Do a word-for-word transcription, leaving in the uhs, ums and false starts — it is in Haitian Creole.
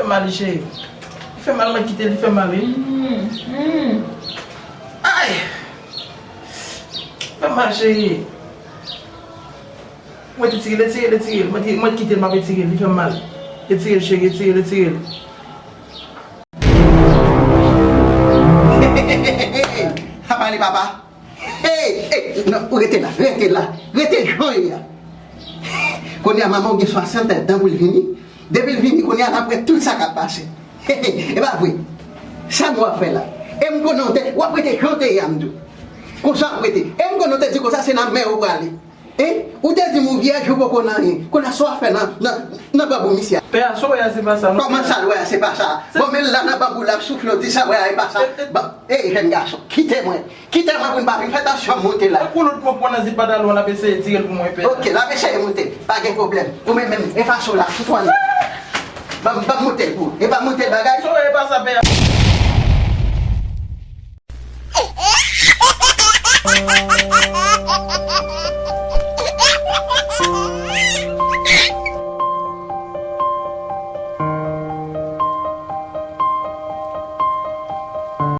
Fè mal, cheri. Li fè mal, mwen kite li fè mal, wi. Mm, mm. Ay! Fè mal, cheri. Mwen te tire l, tire l, tire l. Mwen te, mwen kite l, m ap retire l, li fè mal. Retire l, cheri, retire l, retire l. Apa li papa? Hey, hey, non, ou rete la, rete la, rete jan w ye a. Kounye a manman w gen swasant dan pou l vini. Depi l vini, kounye a l ap wè tout sa k ap pase. E pa vre? Sa nou ap fè la? E m konnen w te, w ap rete jan w te ye a, m di w. Konsa w ap rete. E m konnen w te di konsa se nan mè w prale. E ou te di m ou vyèj ou poko nan anyen. Kounye a sa w ap fè nan, nan, nan banbou misye a? Pè a, sa w wè a se pa sa non. Kòman sa l wè a se pa sa? Bon, men l la nan banbou l ap soufle, w di sa w wè a e pa sa. Bon, e jèn gason, kite mwen. Kite mwen pou n pa vin fè tansyon m monte la. Tankou lòt mwen pran nan zip pantalon an, l ap eseye tire l pou mwen, pè. Ok, l ap eseye monte. Pa gen pwoblèm. Ou menm menm, e fason w la, fout w ann. Ban m, ban m monte l pou ou. E pa monte l bagay. Sa w wè e pa sa, pè a.